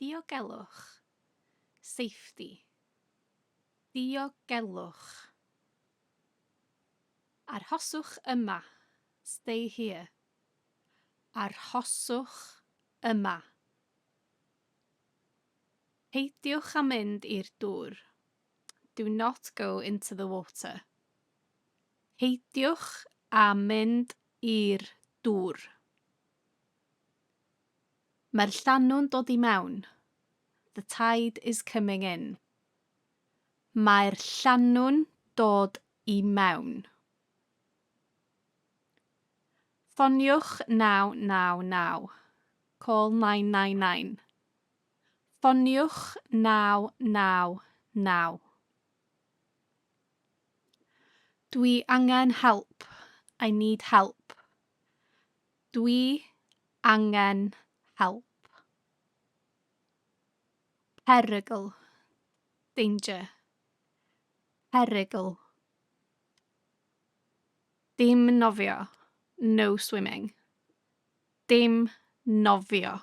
Diogelwch. Safety. Diogelwch. Arhoswch yma. Stay here. Arhoswch yma. Peidiwch â mynd i'r dŵr. Do not go into the water. Peidiwch â mynd i'r dŵr. Mae'r llanw'n dod i mewn. The tide is coming in. Mae'r llanw'n dod i mewn. Ffoniwch 999. Call 999. Ffoniwch 999. Dwi angen help. I need help. Dwi angen help. Perygl. Danger. Perygl. Dim nofio. No swimming. Dim nofio.